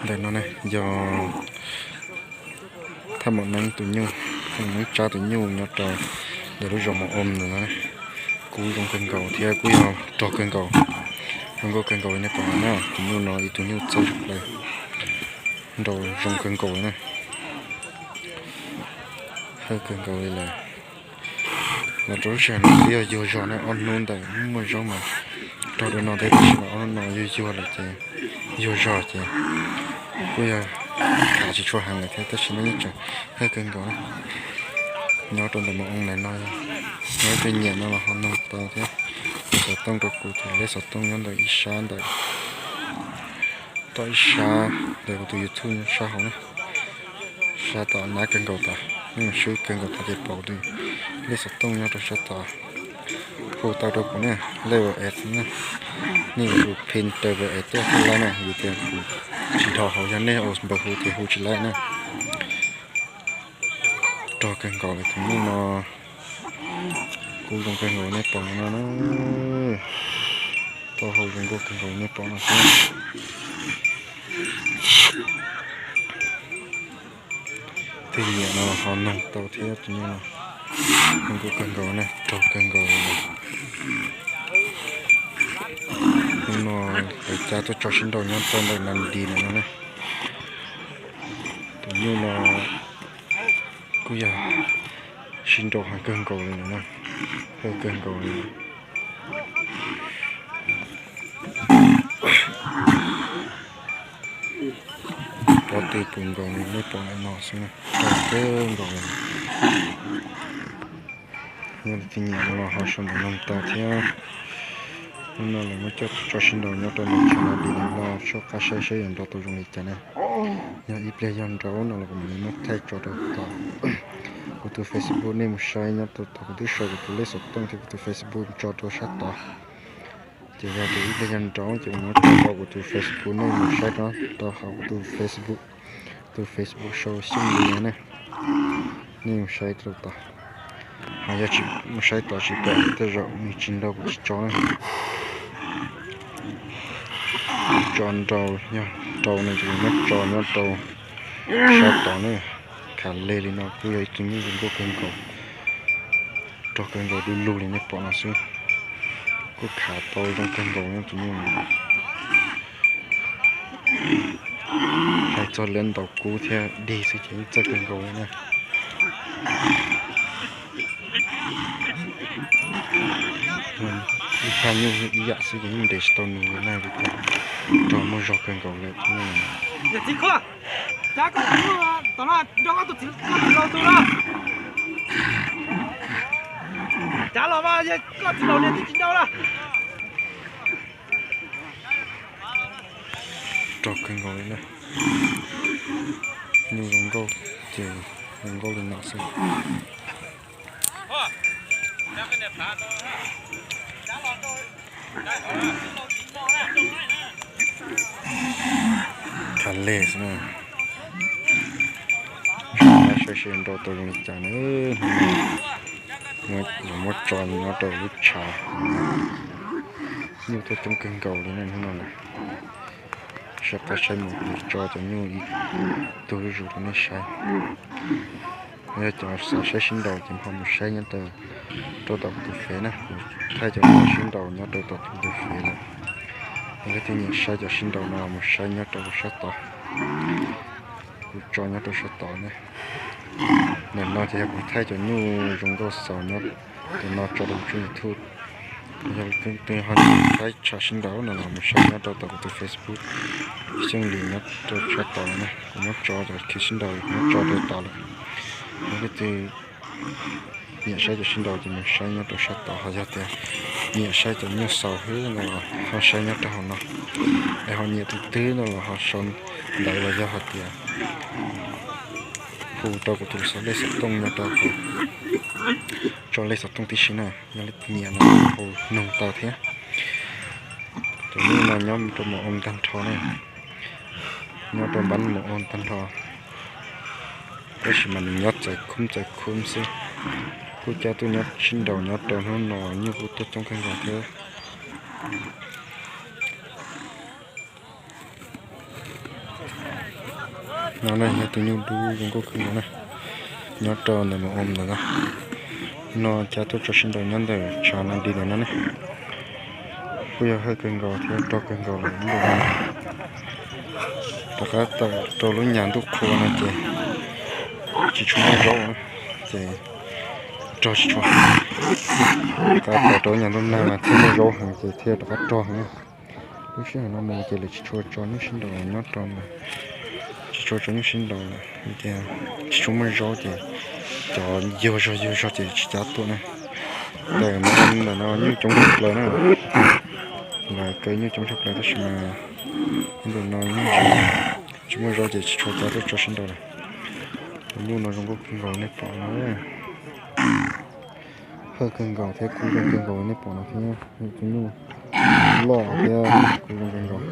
Ntawm no ne yog thaj maum neeb tus nyuj, thaj maum neeb tsab tus nyuj nyob rau ntawm lub zos Mos Oos ntawm no. Kub zoo kawg nkaus thiab kuj yog rog kawg nkaus, zoo nkauj kawg nkaus li nej pom no na. Tus nyuj no ib tug nyuj txawj tshaj plaws, nraus zoo kawg nkaus li na. Hawj kawg nkaus li lawm. Los rau lub sij hawm no twb yog yuag zog na, ob hnub ntawm muaj zaub mas rog dua no thiab, tab sis mas ob hnub no yuag yuag lawm ces yuag zog ces kuj yog khav tsis tshua heev lawm thiab, tab sis mas yeej tseem hawj kawg nkaus na. Nyob rau ntawm Mos Oos ntawm no, nyob tej nyiam no los ho noog tau thiab. Tus xov tooj rau kuv tus lej xov tooj nyob ntawm ib sab ntawm, toj ib sab ntawm kuv tus YouTube sab hauv na. Sab tom nab kawg nkaus tas, nej mus swb kawg nkaus tas ces pom tus lej xov tooj nyob rau sab tod. Hu tau rau kuv na, lej WhatsApp na. Nej yuav tsum phin raws WhatsApp tuaj thiaj laib na, vim tias kuv tsis dhos hauv, yog nej ua npawb hu ces hu tsis laib na. Rog kawg nkaus li tus nyuj no, kub zoo kawg nkaus nej pom no na. Taub hau zoo nkauj kawg nkaus nej pom no xwb. Tej nyiam no ho noog tau thiab, tus nyuj no zoo nkauj kawg nkaus ne, rog kawg nkaus. Hnub no lawv cab tuaj tso sib nraus nyob rau ntawm Nas Dis ntawm no ne. Tus nyuj no kuj yog sib nraus heev kawg nkaus li na, hawj kawg nkaus li. Pob tw puv nkaus li nej pom no xwb na, rog kawg nkaus li. Yog leej twg nyiam no los ho sau ntawv noog tau thiab. Hnub no lawv muab coj tso sib nraus nyob rau ntawm tshav Nas Dis no, soj qab saib saib yuav nraus tau zoo li cas na. Yog ib pliag yog nraus no los kuv mam li muab thaij tso rau tom kuv tus Facebook, nej mus saib nyob rau tom, kuv twb sau kuv tus lej xov tooj thiab kuv tus Facebook tso rau sab tod. Ces yog tias ib pliag yog nraus ces kuv muab tso rau kuv tus Facebook, nej mus saib rau hauv kuv tus Facebook, tus Facebook sau Xyooj Lis na. Nej mus saib rau tod, ho yog tsis mus saib tod tsis pom tej zaum nws tsis nraus kuv tsis tso na. Tso nraus, yog nraus no ces kuv muab tso nyob rau sab tod na. Khav leg li no kuj yog ib tug nyuj zoo nkauj kawg nkaus, rog kawg nkaus du lug li nej pom no xwb. Kuj khav tau zoo kawg nkaus nyob tus nyuj no. Hais txog lawv ntaus kub thiab dig xwb ces yeej txawj kawg nkaus li na. Ib thaj nyuj ib yam xwb ces yeej nres tsis tau nws li na, vim tias rog muaj zog kawg nkaus lawm. Cav los mas, koj txiv laus niag twb tsis nraus na. Rog kawg nkaus li na. Nyuj zoo nkauj ces zoo nkauj li no xwb. Khav leg xwb na. Saib seb nraus tau zoo li cas na. Yuav muab tso nyob rau lub tshav. Nyuj tuaj coob kawg nkaus li na hnub no na. Soj qab saib mus, kuv tso cov nyuj ib tug zuj zus rau nej saib. Yog cov xav saib sib nraus ces ho mus saib nyob rau tom kuv tus Fev na, kuv thaij cov sib nraus nyob rau tom kuv tus Fev lawm. Yog leej twg nyiam saib cov sib nraus no mus saib nyob rau sab tod, kuv tso nyob rau sab tod na. Ntawm no ces yog kuv thaij cov nyuj zoo nkauj xaus nyob ntawm no tso rau kuv tshooj YouTube. Yog leej twg ho nyiam saib tshav sib nraus no los mus saib nyob rau tom kuv tus Facebook, Xyooj Lis nyob rau sab tod na. Kuv muab tso cov khw sib nraus, kuv muab tso rau tod lawm. Yog leej twg nyiam saib cov sib nraus ces mus saib nyob rau sab tod, ho yog tias nyiam saib cov nyuj xaus xwb no los ho saib nyob rau hauv no. Es ho nyiam tus twg no los ho sau ntawv los yog hais tias hu rau kuv tus lej xov tooj nyob rau hauv, tso lej xov tooj tib si na, yog leej twg nyiam no hu noog tau thiab. Cov nyuj no nyob rau Mos Oos tag nrho ne, nyob rau npab Mos Oos tag nrho, tab sis mas nws nyob txawv khoob txawv khoob xwb. Kuj cab tuaj nyob sib nraus nyob rau hnub no, nyuj kuj tuaj coob kawg nkaus thiab. No na yog tus nyuj dub zoo nkauj kawg nkaus na, nyob rau ntawm mus om ntawm no. No cab tuaj tso sib nraus nyob ntawm tshav no di ntawm no ne. Kuj yog hawj kawg nkaus thiab rog kawg nkaus lawm ib ntus no. Rov qab tawm rau lub nyam ntuj qhua no ces tsis tshua muaj zaub na, ces rog tsis tshua. Rov qab tawm rau lub nyam ntuj nag mas thiaj muaj zaub heev ces thiaj rov qab rog heev. Lub sij hawm no mus ces lawv tsis tshua tso nyuj sib nraus nyob rau ntawd, tsis tshua tso nyuj sib nraus lawm tias tsis tshua muaj zaub ces cov yuag zog yuag zog ces tsis cab tuaj na. Ntawm no ntawm no nyuj coob tshaj plaws na, lawv kaw nyuj coob tshaj plaws tab sis mas ib ntus no nyuj tsis muaj zaub ces tsis tshua cab tuaj tso sib nraus lawm. Tus nyuj no zoo nkauj kawg nkaus nej pom no. Hawj kawg nkaus thiab kub zoo kawg nkaus nej pom no thiab, tus nyuj loj thiab kub zoo kawg nkaus.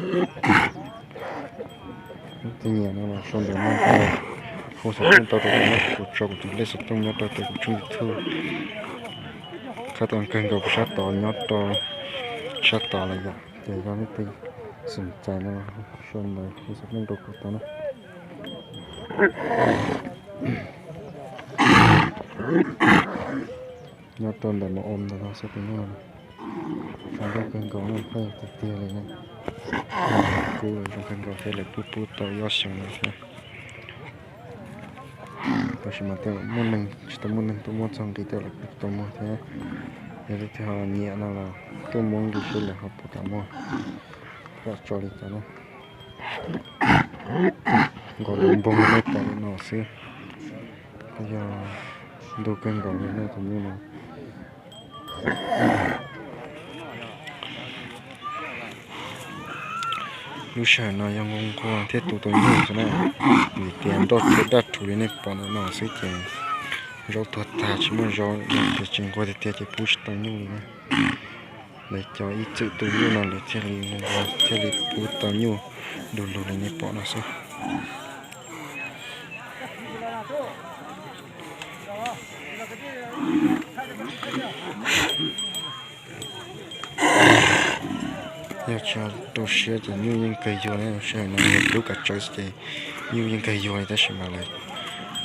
Tus nyiam no los sau ntawm no, hu xov tooj tau rau kuv, kuv tso kuv tus lej xov tooj nyob rau ntawm kuv tshooj YouTube. Qhab tau kawg nkaus kuv sab tod nyob rau sab tod lawm yom, ces yog leej twg xom cai no sau ntawm hu xov tooj rau kuv tau na. Nyob rau ntawm mus om ntawm no xwb tus nyuj no zoo nkauj kawg nkaus no, pheej tiag tiag li na. Kub zoo kawg nkaus thiab lawv pub pub tau ib ob xyoos no thiab. Tab sis mas tej muaj neeg tsis tau muaj neeg tuaj muab txog nqi tej lawv kuj tsis tau muag thiab. Yog leej twg ho nyiam no los tuaj muab nqi seb lawv ho puas kam muag, puas kam tso li cas na. Nkaus lawv npoog nej pom li no xwb, kuj yog ntug kawg nkaus li na tus nyuj no. Lub sij hawm no yog nqua nqua thiab tu tau nyuj xwb na, vim tias nroj thiab daj rhuv li nej pom ntawm no xwb ces zaub tuag tag tsis muaj zaub, yog tias tsis nqua tiag tiag ces pub tsis tau nyuj li na. Lawv cov ib txwm tu nyuj no lawv thiaj li nqua thiaj li pub tau nyuj du lug li nej pom no xwb. Yog tsis rau siab ces nyuj yeej kawg yuag na, sij hawm no yog lub kav tsawv xwb ces nyuj yeej kawg yuag li tab sis mas lawv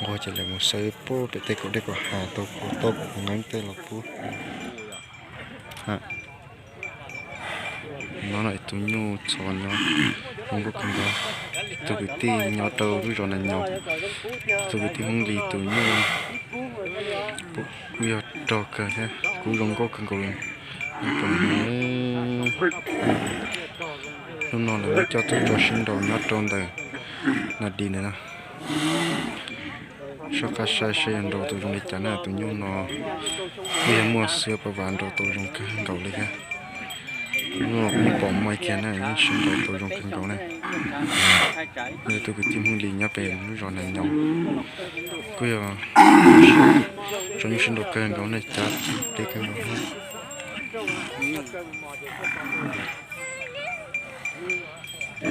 nquag ces lawv mus xawb pem tej kaum dej kaum hav tau kuv tau kuv nqeeb tej los pub. No no tus nyuj txhos nyob zoo nkauj kawg nkaus. Tus kwv tij nyob rau lub zos Nas Nyoos, tus kwv tij Hmoob Lis tus nyuj kuj yog rog kawg thiab kuj zoo nkauj kawg nkaus li. Hnub no lawv muab coj tuaj tso sib nraus nyob rau ntawm Nas Dis ntawm no. Soj qab saib seb yog nraus tau zoo li cas na, tus nyuj no kuj yog muaj xwb pas vas nraus tau zoo kawg nkaus li thiab. Nyuj yeej pom muaj ib kiag na, yeej sib nraus tau zoo kawg nkaus na. Yog tus kwv tij Hmoob Lis nyob pem lub zos Nas Nyoos, kuj yog tso nyuj sib nraus kawg nkaus na, cav deb kawg nkaus na.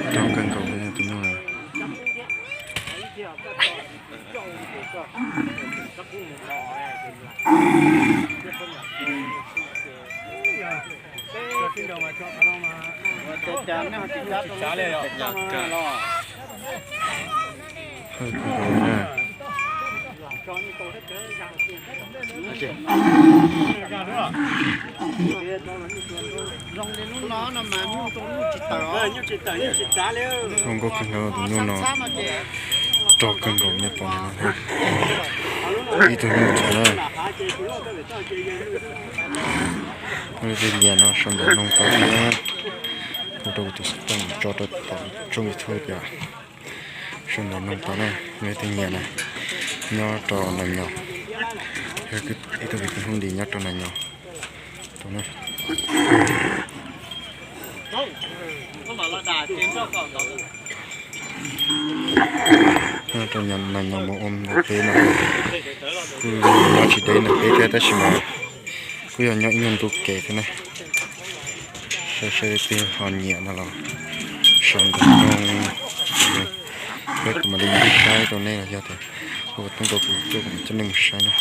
Rog kawg nkaus li tus nyuj no. Hawj kawg nkaus na. Zoo nkauj kawg nkaus tus nyuj no, rog kawg nkaus nej pom no. Ib tug nyuj txhos na. Leej twg nyiam no sau ntawv noog tau thiab, hu rau kuv tus xov tooj tso rau tom tshooj YouTube tias sau ntawv noog tau na. Leej twg nyiam na, nyob rau Nas Nyoos, ib tug kwv tij Hmoob Lis nyob rau Nas Nyoos tau na. Nyob rau Nas Nyoos mus ua ntawm peb no, kuj nyob tsis deb ntawm peb thiab tab sis mas kuj yog nyob ib nyuag ntu kev thiab na. Saib seb leej twg ho nyiam no los sau ntawv noog, peb kuv mam li mus saib rau nej los yog tias hu xov tooj rau kuv tuaj kuv mam coj nej mus saib na.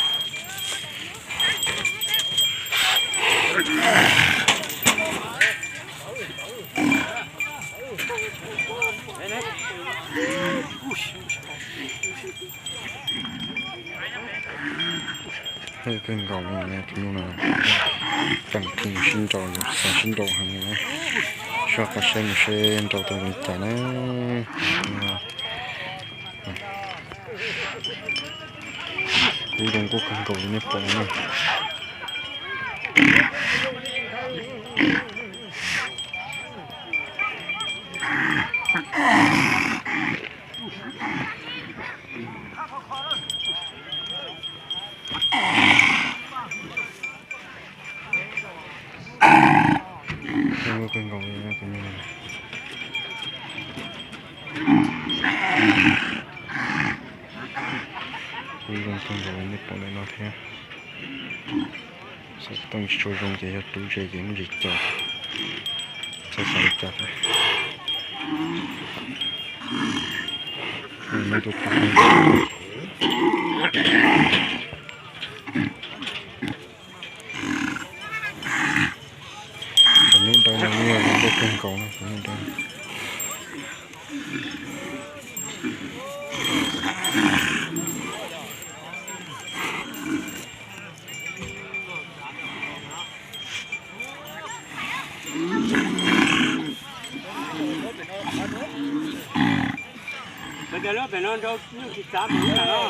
Kawg nkaus li tus nyuj no, ceem phooj ywg sib nraus, xav sib nraus heev na. Soj qab saib mus seb nraus tau zoo li cas na. Kub zoo nkauj kawg nkaus li nej pom no na. Zoo nkauj kawg nkaus li tus nyuj no. Kub zoo kawg nkaus li nej pom ntawm no thiab. Xov tooj tsis tshua zoo ces yog rub ze ces muaj ntsis co, txhob xav li cas thiab. Tus nyuj dawb no yeej zoo nkauj kawg nkaus no, tus nyuj dawb. Lub pem no nrau nyuj tsis txav mus lub nram no.